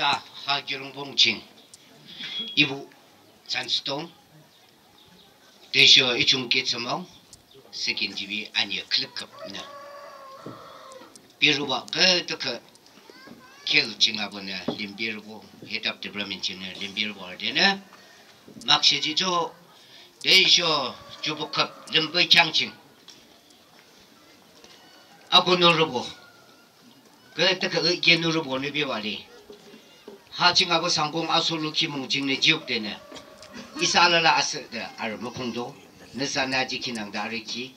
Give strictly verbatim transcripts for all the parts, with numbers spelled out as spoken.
Ta ha Jirungpung ching ibuh Tsanstong, tüsho ichung ke thsümüng, second G B ani külüküpnü. Birübah ke tüke kel ching abonü limberübo, head of department chingnü limberübo arüdenü. Makshe jicho, tüsho jubuküp limbe khyang ching akonurübo ke tüke ikehnurübonü bebah le. Ha ching abo Sangkong Aso lu khimung chingnü jiukdenü. Isa alala asühde arü mükungdo. Nüsanü ajikhi nangde arü ki.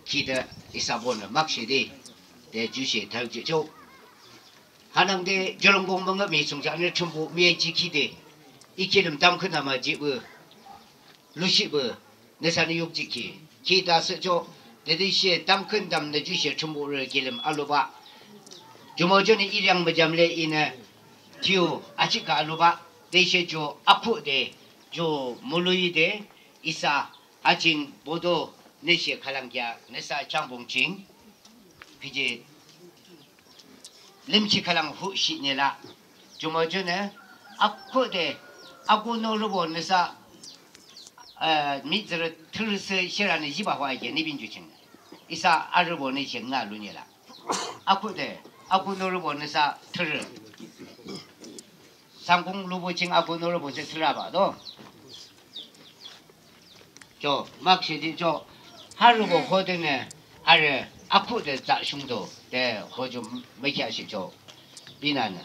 Khide isa bonü makshe de. De jushe thayu jicho. Hanangde Jirungpung müngühmühi thsungkheaknü Thrünpuh müjikhi de. I kilim tamkhüntamnü jihpü. Lushihpü, nüsanü yukjihkhi, khide asühcho, tütüshe tamkhüntamnü jushe Thrünpuh rü kilim alubah. Jumonü i riang müjamle inü, thiyu achika alubah, tüshe ju akhuhde, ju müluyide, isa, achin boto, nüshe khülang kheak, nüsa kheangbong ching, pije, limki khülang hushih nila. Jumonü, akhuhde, akonurübo nüsa, eh, mihtsürü thürüsü sheranü jiba hua ike nibin ju ching. Isa arübo nüshe nga lunila. Akhuhde, akonurübo nüsa thürü. Sangkong lubo ching akonurübo se thürübah do. Cho, makshe jicho, harübo hodenü, arü, akhuhde tsahshungdo, de, hoju mükheahshihcho, binanü.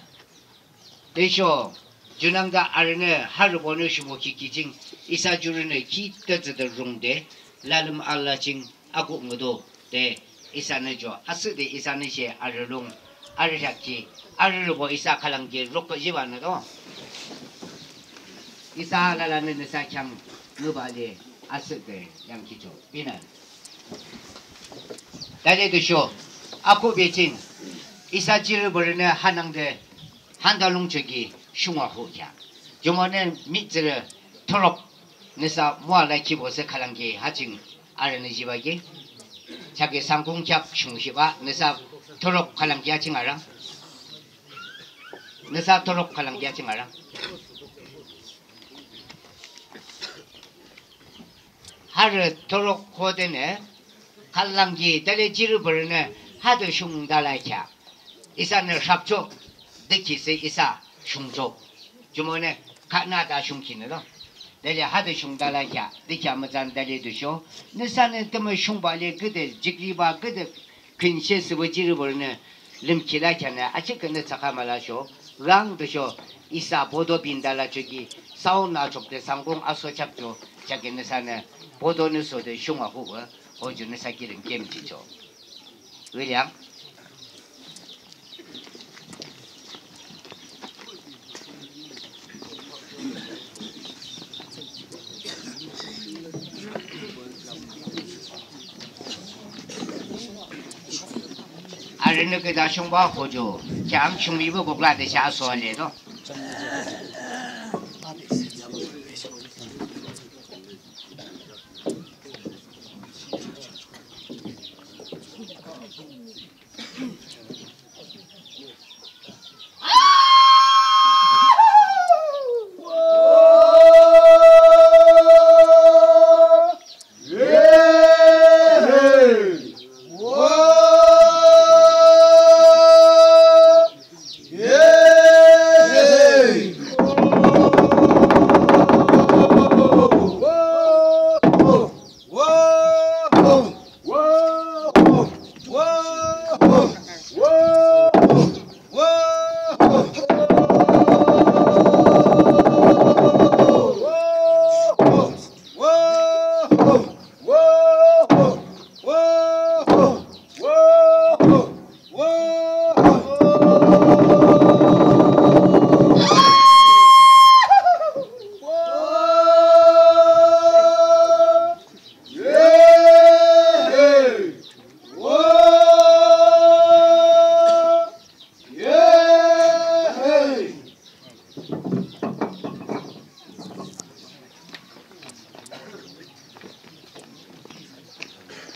Tüsho, junangde arünü, harübonü shubukhi ki ching, isa jurünü ki tütsüde rungde, lalüm alala ching, akhuh ngüdo, de, isanü jo, asühde isanü she arü lung, arü shakhi, arü rübo isa khülang ki roko jibanü do. Isa alalanü nüsa kheang ngübah le asühde yangkhicho, binü. Dale tüsho, akhuhbe ching, isa jipürünü hanangde, handa lungchoki, shungwa hukheak. Jumonü mihtsürü, thuruk, nüsa müla khibo se khülang ki ha ching arünü jiba ki. Chake Sangkong kheak shungshihbah, nüsa thuruk khülang ki ha ching arang. Nüsa thuruk khülang ki ha ching arang. Harü thuruk hodenü, khülang ki dale jipürünü, hade shungdala kheak. Isanü shapcho, dükhi se isa shungcho. Jumonü, khana da shungkhinü lo. Dale hade shungdala kheak, dükhi amütsan dale tüsho. Nüsanü tümü shungba le küde, jikriba küde, khünshe sübo jipürünü, limkila kheanü, achikünü tsaka mülasho, lang tüsho, isa boto bindala choki, sauna chokde Sangkong Aso chapcho, chake nüsanü, botonü sode shungwa hubo, hoju nüsa kilim kemjicho. William. Arünü küdah shungba hoju, kheam shungmibo kukla de sha so le do.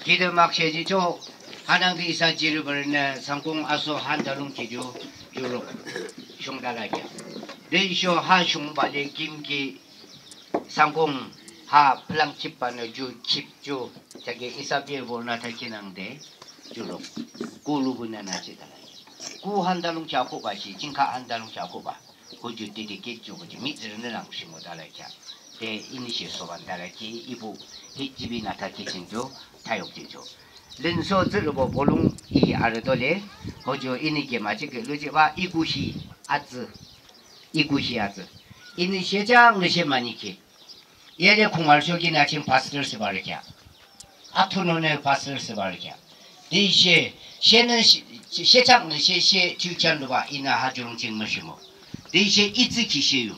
Khide makshe jicho, hanangde isa jipürünü Sangkong Aso handa lungki ju, juruk, shungdala kheak. Tüsho ha shungbah le kim ki sangkung ha plang chip banü ju chip ju. Jake isa bir borü nü thakhi nangde jurok. Ku lubunü nü chitala. Ku handa lung kya kuba shi, jingkha handa lung kya kuba. Kuju titi kit ju kuju mihtsürünü lang shimo dala kya. Te ini shi soban dala ki ibu hit jibi nü thakhi ching ju thayok ji ju. Linso tsürübo bolung i arüdo le, kuju ini ke ma chike lujiba ikushi atsü. Ikushi atsü. Ini shechang nü she manike. Yele khungar shoki nü ching pastor sibarikya. Athuno nü pastor sibarikya. Di she, she nü she, shechang nü she, she chuchan luba inü ha jurung ching mashimo. Di she itsi ki she yu.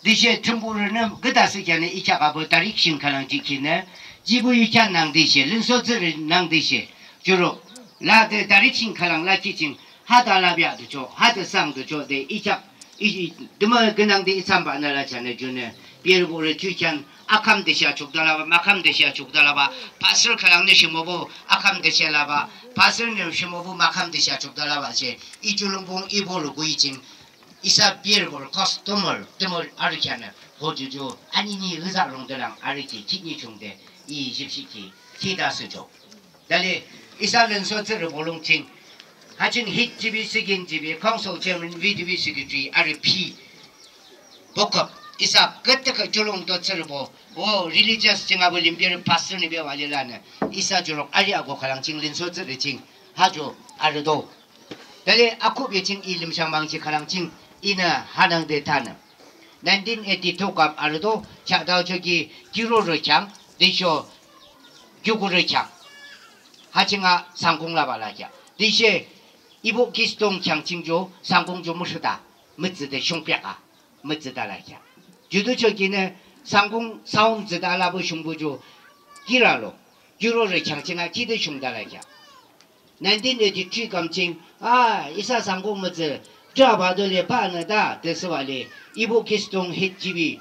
Di she Thrünpuh rünü gıda sikya nü ikya kabo direction kalang jiki nü. Jibu ikya nang di she, linso tsürü nang di she. Juro, la de direction kalang la kiching, ha da la bia de cho, ha de sang de cho de ikya, i, i, duma günang de itsamba nü la chane june. Bir bu re chuchan, akam de sha chuk da la ba, makam de sha chuk da la ba, pastor kalang nü shimo bu, akam de sha la ba, pastor nü shimo bu, makam de sha chuk da la ba she, i julung bung i bu lu gu i ching, isa bir bu re customer, duma arikya nü, ho ju ju, ani ni riza rung de lang, ariki, kit ni chung de, i jipsi ki, ki da su cho. Dale, isa linso tsürü bolung ching. Hachin hit jibi, sigin jibi, council chairman, V D B secretary, ari P. Bokop, isa gete ke julung do tsürü bo. O religious ching abo limbir pastor ni be wali lane. Isa jurok ari ago kalang ching linso tsürü ching. Hajo, ari do. Dale, aku be ching i limshang bang chi kalang ching. Ina hanang de tane. Nineteen eighty-two kam arüdo, chakdao choki, kiro röchang, disho, gyuku röchang. Hachinga sangkung laba lakya. Dishe, ibo kistong chang chingjo, sangkung jo mushita, mütsü de shungpiaka, mütsü da lakya. Judu choki ne, sangkung sound zida labo shungbu jo, kiralo, kiro röchang chinga, kide shungda lakya. Nineteen eighty-three kam ching, a, isa sangkung mütsü, jaba dole pa nü da, de süwa le, ibo kistong hit jibi,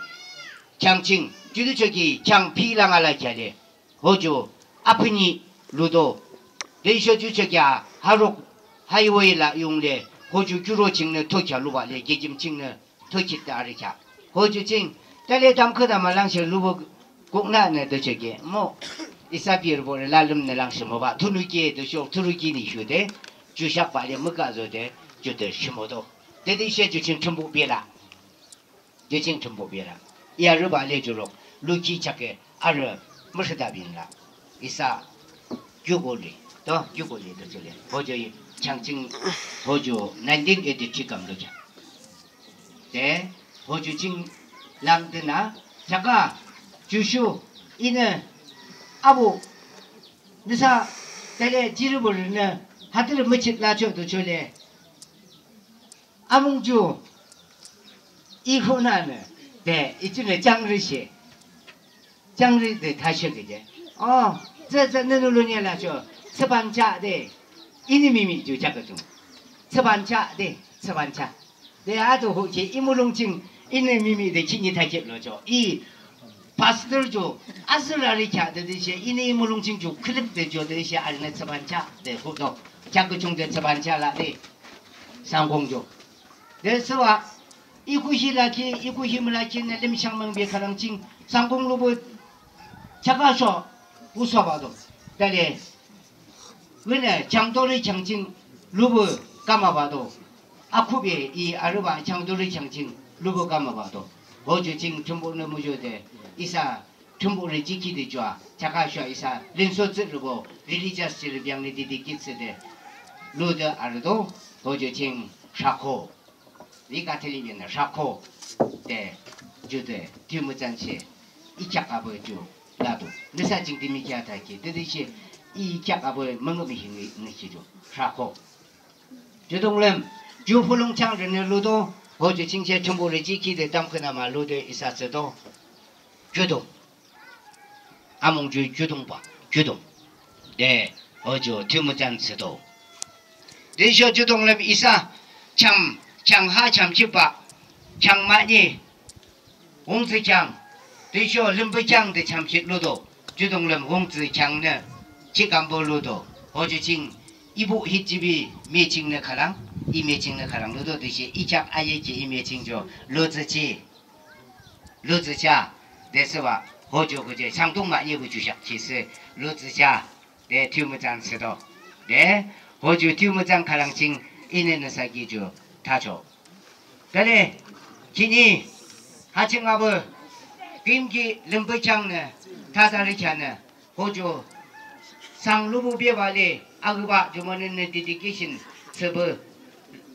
chang ching, judu choki, chang pi lang ala kya le, hojo, apni, ludo, de isho ju choki a, harok, highway la yung le, hojo kuro ching nü tokya luwa le, gejim ching nü, Tokit ta arikya. Hoju ching, tale tamkha da malang she lubo kukna ne de chege. Mo, isa pir bo re lalum ne lang she mo ba. Tunuki de shok, turuki ni shu de. Ju shak ba le muka zo de, ju de shimo do. De de she ju ching tumbu bela. Ju ching tumbu bela. Ya ru ba le ju rok. Luki chake, aru, mushida bin la. Isa, gyugoli. To, gyugoli de chule. Hoju yi, chang ching, hoju, nineteen eighty-three kam lo cha. Te, hoju ching lang de na, chaka, jushu, inü, abu, nüsa, tele, jiribu rünü, hatır müchit la cho do chole. Amung ju, ihu na nü, te, ichu nü chang ri she. Chang ri de ta she de je. O, ze, ze, nü nü lu nye la cho, tseban cha de, ini mimi ju cha ka chung. Tseban cha de, tseban cha. De a to hu che, i mulung ching, ini mimi de chini ta che lo cho. I pastor jo, asura ri cha de de she, ini i mulung ching jo, klik de jo de she, a ne tseban cha de hu do. Cha ka chung de tseban cha la de. Sangkong jo. De sewa, ikushi laki, ikushi mülaki ne limshang mangbe kalang ching, sangkong lubu, chaka sho, uswa ba do. Dale, wene, changdori changching, lubu, kama ba do. Akube, i aruba, changdori changching, lubu, kama ba do. Hoju ching, tumbu ne mujo de, isa, Thumbo re jikhi de jua, chaka shua isa, linso tsi rubo, religious chi rubiang ni didi kit se de, lu de ardo, hojo ching shakho. Ri ka thili bin na shakho, de, ju de, tümü chan che, i chaka bo ju, la do. Nisa jing di mi kya ta ki, de de che, i chaka bo mangmi hi ni, ni ki ju, shakho. Judong lem, ju pulung chang re ne lu do, hojo ching che thumbo re jikhi de tam khana ma lu de isa se do. Judong. Amung ju judong ba, judong. De, hojo tümü chan se do. De sho judong lem isa, cham, chang ha cham chi ba, chang ma ni, wong tsi chang. De sho lim bu chang de cham chi lu do, judong lem wong tsi chang ne, chi kam bo lu do. Hojo ching, ibu hit jibi, mi ching ne kalang. I me chingnü khülang ludo tüshe I kheak aye ki I me ching ju lutsüchi, lutsücha, de thsübah hoju küje sangdung mahne pü ju shak ki thsü lutsücha, de thiyumütsan thsüdo, de hoju thiyumütsan khülang ching inü nüsa ki ju thachoh. Tüle khihni ha ching abü küyimki lümpü kheangnü thatarü kheanü hoju sang lupü bebah le akübah jumonü dedication thsüpü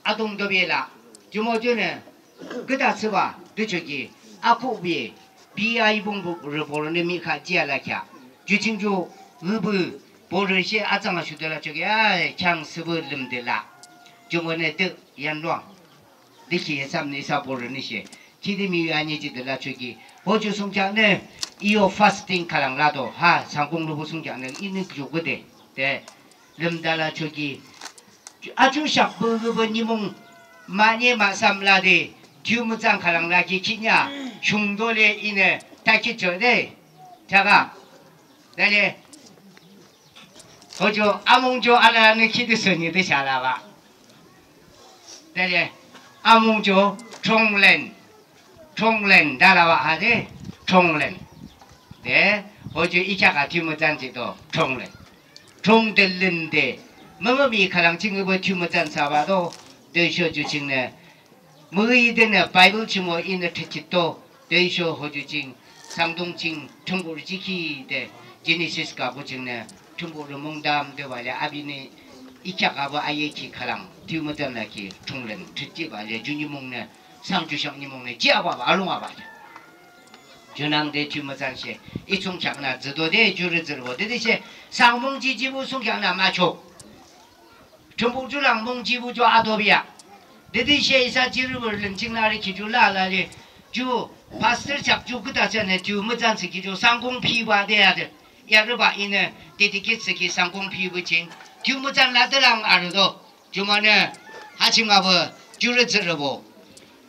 adungto bela, jumo junü küdah thsübah tüchoki akhuhbe B I pungpung rüborünü mihkhah jia lakheah. Ju ching ju ngüpü borü she atsang ashude lachoki a kheang thsüpü lümde la, jumonü tü yanluang tüki hesapnü isa borünü she khide mi yu ani jide lachoki hoju thsungkheaknü I yo fasting khülang lado ha sangkung lupü thsungkheaknü inü ju küde de lümde lachoki achu shakpü küpü nimung mahne mahsam lade thiyumütsan khülang laki khihni a shungdo le inü takhitchoh de thaka, tüle hoju amung ju alanü khide thsünyi de shalabah, tüle amung ju Thronglen, Thronglen dalabah hade, Thronglen, de hoju I kheak a thiyumütsan jihdo Thronglen, Thronglen de müngühmühi khülang ching ngüpü thiyumütsan thsübah to, tüsho ju chingnü müi denü Bible ching o inü thrikhitdo, tüsho hoju ching sangdung ching Thrünpuh jihkhi de Genesis kaku chingnü Thrünpuh mungdam de bale apinü I kheak abah aye ki khülang thiyumütsan laki Thronglen thrikhibah le ju nimungnü sang ju shang nimungnü jihbah alung abah junangde thiyumütsan she I thsungkheaknü jihdo de jurü jihbo tütüshe sang mung jihjihpü thsungkheaknü macho Thrünpuh ju lang mung jihpü ju adobe a, tütüshe isa jipürü lün chingnü arü ki ju la lale ju pastor chak ju küdah thsünü thiyumütsan thsükhi ju sangkung phibah de a de yarübah inü dedicate thsükhi sangkung phipü ching thiyumütsan lade lang arüdo, jumonü ha ching abah jurü jihbo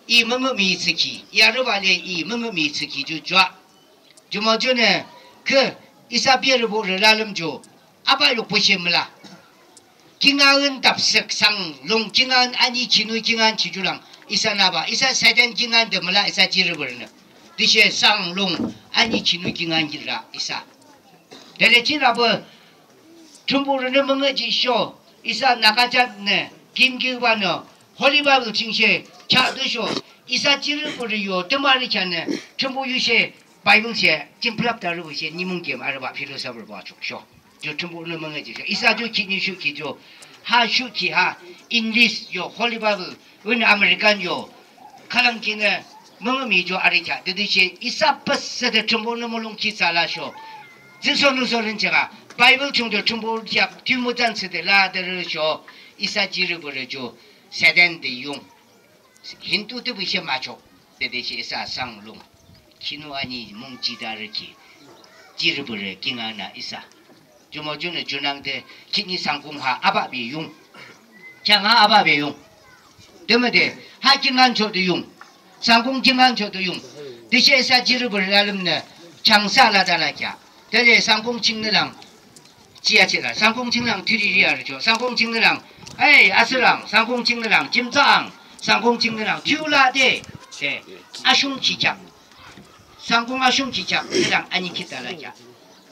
I müngühmühi thsükhi yarübah le I müngühmühi thsükhi ju jua, jumo junü kü isa berübo rü lalüm ju abah yukpü she müla kingaün dapsük sang lung kingaün ani khinu kingaün ki ju lang isa nübah isa Satan kingaün de müla isa jipürünü, tüshe sang lung ani khinu kingaün ki la isa, tüle jinabah Thrünpuh rünü müngühjihsho isa Naga jatnü kimkibanü Holy Bible ching she kheahdüsho isa jipürü yo tümü arü kheanü Thrünpuh yu she Bible she jing pülüpdarübo she nimung kim arübah philosopherbo achoksho ju Thrünpuh rünü müngühjihsho isa ju khihni shuhkhi ju ha shuhkhi ha English yo Holy Bible ünü American yo khülang kinü müngühmühi ju arü kheah tütüshe isa püsüde Thrünpuhnü mulongkhi thsülasho tsühsoniuso lün ching a Bible ching de Thrünpuh kheak thiyumütsan thsüde ladarüsho isa jipürü ju Satan de yung Hindu tüpü she macho, tütüshe isa sang lung khinu ani mung jidarü ki jipürü kingaün a isa, jumo junü junangde khihni sangkung ha abah be yung, kheang a abah be yung, tümüde ha kingaünchoh de yung, sangkung kingaünchoh de yung, tüshe isa jipürü lalümnü kheangsa lade lakheah, tüle sangkung chingnü lang jihachihla sangkung ching lang thiriri arüchoh sangkung chingnü lang, ai asülang sangkung chingnü lang jimtsü ang, sangkung chingnü lang thiyu lade, de ashung ki kheak, sangkung ashung ki kheak nü lang anikhita lakheah,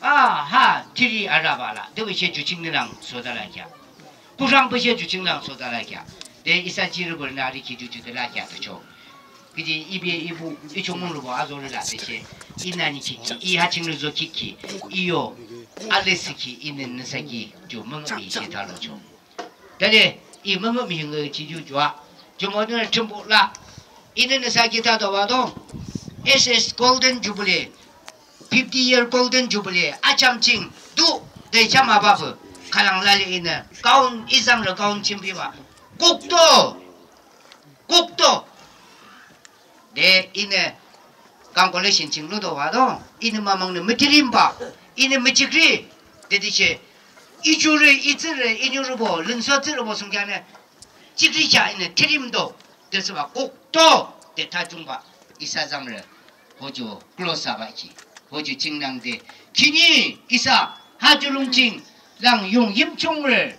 a ha thiri arübah la tüpü she ju chingnü lang soda lakheah, kuhrangpü she ju ching lang soda lakheah, de isa jipürünü arü ki ju jude lakheah tüchoh, küde ibe ibu icho mung rübo azorü la tüshe inü anikhitki I ha chingrü zokhitki I yo alüsükhi inü nüsa ki ju müngühmühi she thalochoh, tüle I müngühmühi ngüchi ju jua, jumonü Thrünpuh la inü nüsa ki thatobah to, SS Golden Jubilee, fifty year Golden Jubilee acham ching tu de chamabahpü khülang lale inü gown izangrü gown chimbibah kukto, kukto, de inü congratulation ching lutobah to, inü mamangnü müthirimbah, inü müjikri, tütüshe I jurü I tsührü I niurübo lünso tsührübo thsungkheaknü jikrikheah inü thirimdo, de thsübah kukto, de thajungbah isa zangrü hoju close thsübah ki, hoju chingnangde khihni isa ha ju lung ching lang yung Yimkhiungrü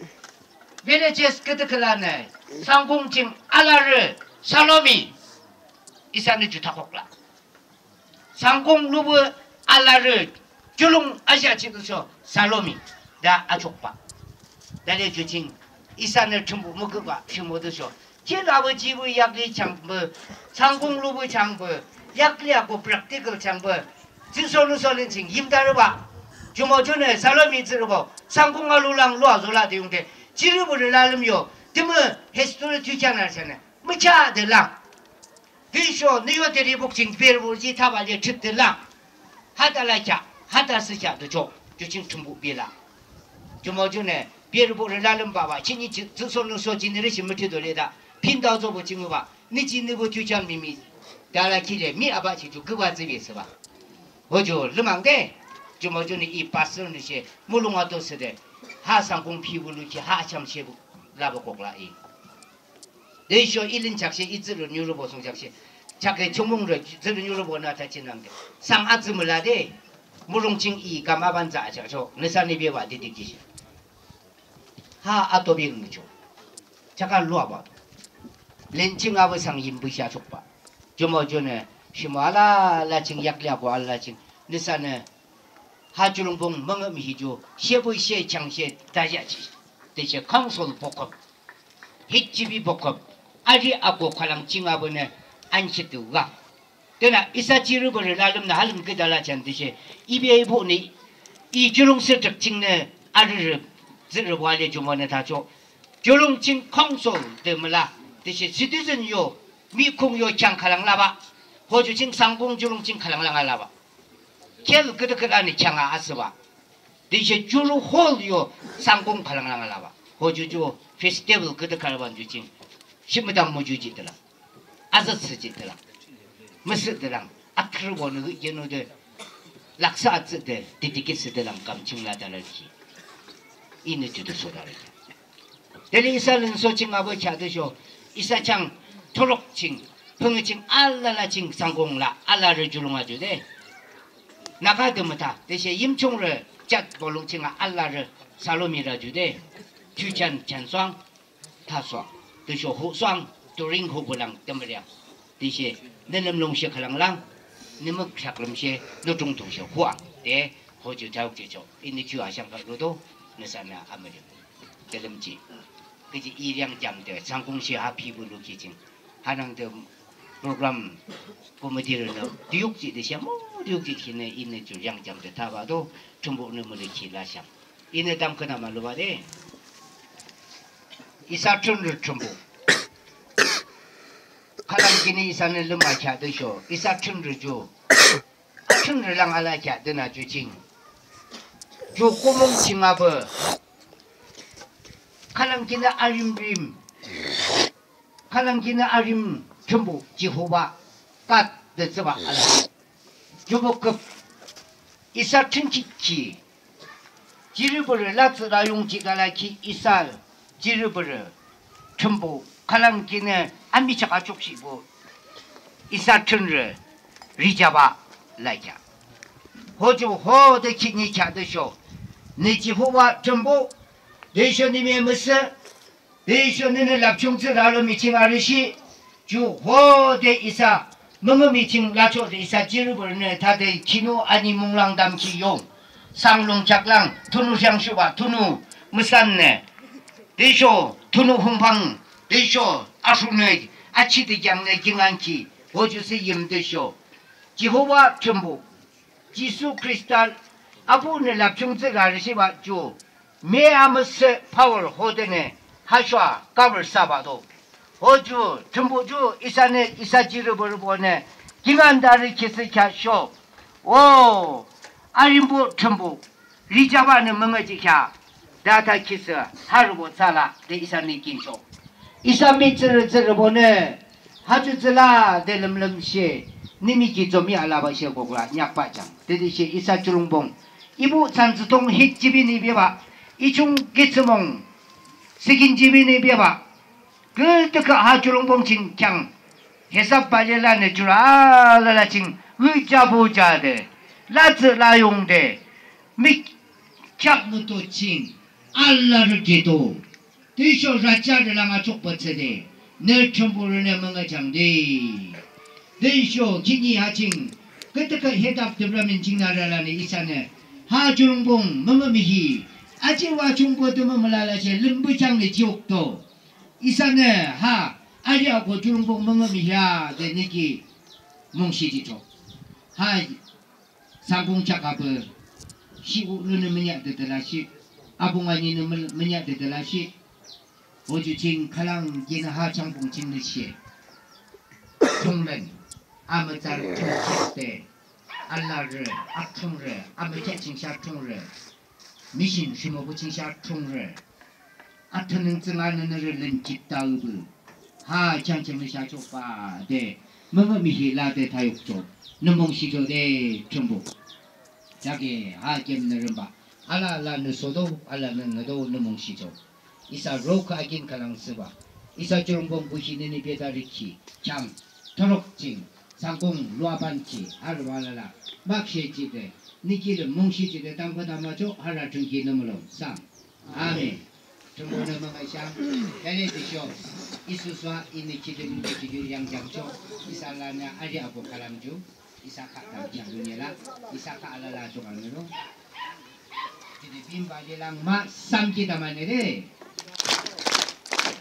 villages küdükhüh lanü Sangkung ching alarü Salomi, isanü ju thakhuklah. Sangkung lupü alarü Julung ashihachihdo sho Salomi, tha achukbah. Thale ju ching isanü Thrünpuh müküpbah rhimode sho, khil apü jipü yakli changpü, sangkung lupü changpü, yakli ako practical changpü, tsühsoniuso lim ching yimdarübah. Jumo junü Salomi tsührübo sangkung alulang lua zola de yungde, jipürü lalüm yo tümü history thiyuchang arüshanü mükheahde lang. Tüsho nü yo de ribuk ching berübo ji thabah le tripde lang. Hade lakheah, hade asükheah de cho, ju ching Thrünpuh bilah. Jumo junü berübo rü lalümbah bah, chini tsühsoniuso generation müthrido le tha, phinda zobo ching mübah, nü ji nüpü thiyuchang mihmih, tha lakhi le mih abah chi ju kübah tsübe thsübah. Hoju lümang de. Jumo junü i pastornü she mulong ato thsüde, ha sangkung phipü lukhi ha acham shepü lapü kuklah i. Tüsho i lün chakshe, i tsührü niurübo thsungchakshe, chakhe chungmungrü tsührü niurübonü tha chingnangde, sang atsü müla de, murung ching i kam aban thsü achakcho, nüsanü bebah didikishe, ha atobe ngücho, chaka luabah, lün ching apü sang yimbüshe achukbah. Jumo junü shimo alala ching, yakli ako alala ching, nüsanü ha Julungbong müngühmühi ju shepü she changshe thayachi, tüshe council bokob, hijipü bokob, arü ako khülang ching apünü anshitu a. Tüna isa jipürü lalümnü halüm küdah lachan tüshe, ibe ibuhnü i Julung sürük chingnü arürü tsührübo ale jumonü thacho, Julung ching council de müla, tüshe citizen yo, mihkhung yo kheang khülang labah. Hoju ching sangkung Julung ching khülang lang alabah. Khel küdükhüh lanü kheang a asübah. Tüshe jurü hall yo sangkung khülang lang alabah. Hoju ju festival küdükhüh laban ju ching shimüdang muju jihde lang, azütsü jihde lang, müsühde lang, athrübonü yinude, laksah atsüde, didikitsüde lang kam ching lade larükhi, inü jude soda larükhi. Tüle isa lünso ching apü kheahde sho, isa chang thuruk ching, phüngü ching alala ching sangkung la alarü Julung ajude, Naga de mütha tüshe Yimchungrü jat bolung ching a alarü Salomi ra jude, thiyuchang chansoang, thasoang, tüsho huhsoang, turing huhbulang tümüreang, tüshe nü lümlung she khülang lang, nü mük shaklüm she, nü tungtung she huang de, hoju thauk jihcho, inü ju ashang ka ludo, nüsanü amülim, tülümji, küji i riang jamde sangkung she ha phipü lukhi ching, hanangde program committeerünü düyuk jihde she mo, düyuk jihkhinü inü ju riang jamde thabah do, Thrünpuhnü mürükhi lashang, inü tamkhüntamnü lubah de, isa thrünrü Thrünpuh, khülang kinü isanü lümakheah tüsho isa thrünrü ju, athrünrü lang alakheah tünü ju ching, ju kumung ching apü, khülang kinü arimrim, khülang kinü arim Thrünpuh Jihova God de thsübah ala, juboküp, isa thrünkhi ki, jipürü latsü la yung jihde lakhi isa jipürü Thrünpuh khülang kinü amichak achukshihpü isa thrünrü rijabah lakheah. Hoju hode khihni kheahde sho, nü Jihova Thrünpuh, tüsho nü me müsüh, tüsho nünü lapchung tsührü alomi ching arüshih, ju hode isa müngühmühi ching lachoh de isa jipürünü thade khinu ani munglang tamkhi yung, sanglung kheaklang, thunu riangshubah, thunu müsannü, tüsho thunu hungphang, tüsho arhunü achide kheangnü kingaünkhi, hoju thsü yimde sho, Jihova Thrünpuh, Jisu Khrista abuhnü lapchung tsührü arüshihbah ju, me amüsüh power hodenü ha shuwa cover thsübah do. Hoju Thrünpuh ju isanü isa jipürübonü kingaünde arü kisü kheahsho, o, arimbuh Thrünpuh rijabahnü müngühjihkheah, tha tha kisü harübo thsülah de isanü kinchoh. Isa mihtsürü tsührübonü ha ju thsülah de lümlümshe, nü miki zomi alabah she kuklah neakbah jang, tütüshe isa Julungbong, ibuh tsan tsütong hit jipinü bebah, ichung kitsümong sikin jipinü bebah, küdükhüh ha Julungbong ching kheang, hisab bale lanü jurü alala ching wüja buja de, latsü la yung de, mik kheak muto ching alarü keto, Tüsho rajarü lang achokbah thsüde, nü Thrünpuhnü müngühjangde. Tüsho khihni ha ching, küdükhüh head of department chingnü arü lanü isanü, ha Jurongpong müngühmühi, ajiwa chungbo tümü mülalashe lümbükheangnü jihdo. Isanü ha, arihako Jurongpong müngühmühi a de nü ki mungshi jihchoh. Ha, sangkung chakapü, shi u nünü münyah de de lashi, apung aninü mü-, münyah de de lashi. Hoju ching khülang kinü ha changpung chingnü shi. Chunglen, amütsarü chungchiste, alarü, akchungrü, amükheah chingsha chungrü, mission shimobo chingsha chungrü, athanung tsünga nünürü lün jipta übü. Ha chang chingnü shachobah de, müngühmühi lade thayukcho, nü mungshichoh de, Thrünpuh. Jake ha kemnü rümba, alalanü sodo, alanü ngüdo nü mungshichoh. Isa rok akin khülang thsübah. Isa Jurongpong buhi nünü beda rikhi, chang, thuruk ching, sangkung luaban ki, arübah alala, makshe jihde, nü kilim mungshichoh de tamkhüntamnüchoh, hara thungki nü mulong, sam. Amen. Thrünpuhnü müngühshang, tale tüsho, isusua, inü kilim nü kilim yangkheangchoh, isa lanü arihako khülang ju. Isa khah tamkhüntamnü la, isa khah alala chunga nü lo. Jide bimba lilang ma samki tamnü de.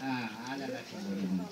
Ah, alala chunga nü lo.